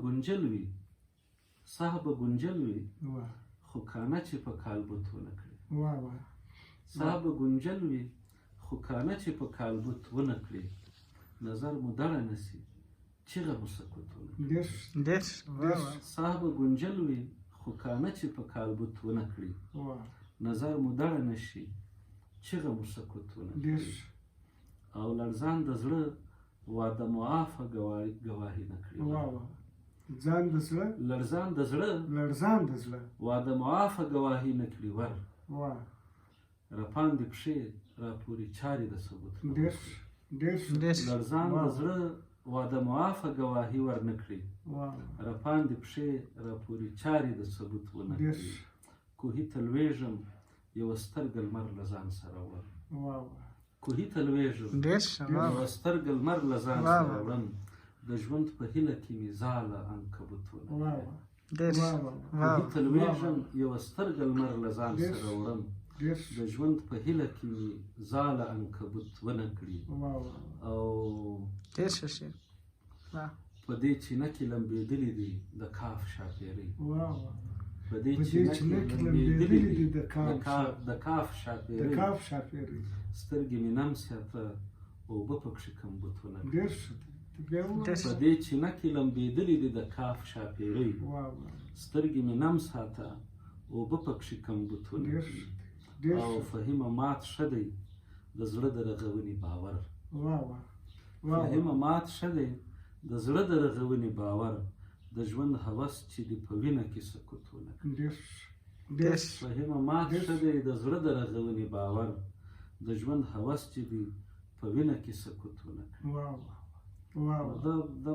ګونجل وي، ساه به ګونجل وي، واه. خو کانه چې په کالبوت ونه کړي. واه واه. ساه به ګونجل وي، خو کانه چې په کالبوت ونه کړي. نظر مو دړه نه سي، چیغه مو سکوت ونه کړي. ډېر ښه. ډېر ښه. واه واه. ساه به ګونجل وي، خو کانه چې په کالبوت ونه کړي. واه. نظر مو دړه نه شي، چیغه مو سکوت ونه ډېر کړي. ښه. او لړزان د زړه واده معافه ګواهي نه کړي. واه واه. ځان د زړه. لړزان د زړه. لړزان د زړه. واده معافه ګواهي نه کړي ور. واه. رپاندې پښې راپورې چارې د ثبوت نه ډېر ورکړي. ښه. ډېر ښه. ډېر ښه. لړزان د واه. زړه واده معافه ګواهي ور نه کړي. واه. رپاندې پښې راپورې چارې د ثبوت ونه ډېر کړي. ښه. کوهي ته لوېږم، یوه سترګه لمر له ځان سره وړم. واه واه. کوهي ته لوېږم، ډېر ښه. واه یوه واه. سترګه لمر له ځان واه سره واه. وړم. د ژوند په هیله کې مې ځاله عنکبوتونه واه کړې. واه. ډېر ښه. واه واه. واه کوهي واه. ته لوېږم، یوه سترګه لمر له ځان ډېر سره ښه. وړم. ډېر ښه. د ژوند په هیله کې مې ځاله عنکبوت ونه کړي. واه واه. او ډېر ښه شعر. واه. په دې چینه کې لمبېدلي دي د کاف شاپېرۍ. واه واه. په دې په دې چینه چینه کې کې لمبېدلي لمبېدلي دي دي د کاف د کاف د شاپېرۍ. کاف شاپېرۍ. سترګې مې نم ساته، اوبه پکښې کمبوتونه کړي. ډېر ښه دی. ته بیا ډېر ووایه. په ښه. دې چینه کې لمبېدلي دي د کاف شاپېرۍ. واه واه. سترګې مې نم ساته، اوبه پکښې کمبوتونه ډېر کړي. ښه دی. ډېر او ښه. فهیمه مات ښه دی د زړه د رغونې باور. واه واه. واه واه. فهیمه مات ښه دی د زړه د رغونې باور. د ژوند هوس چې دې په وینه کې سکوت ونه کړي. ډېر ښه. ډېر ډېر ښه. ښه. فهیمه مات ډېر ښه ښه. دی د زړه د رغونې باور. د ژوند هوس چې دې په وینه کې سکوت ونه کړي. واه واه. واه نو واه. دا دا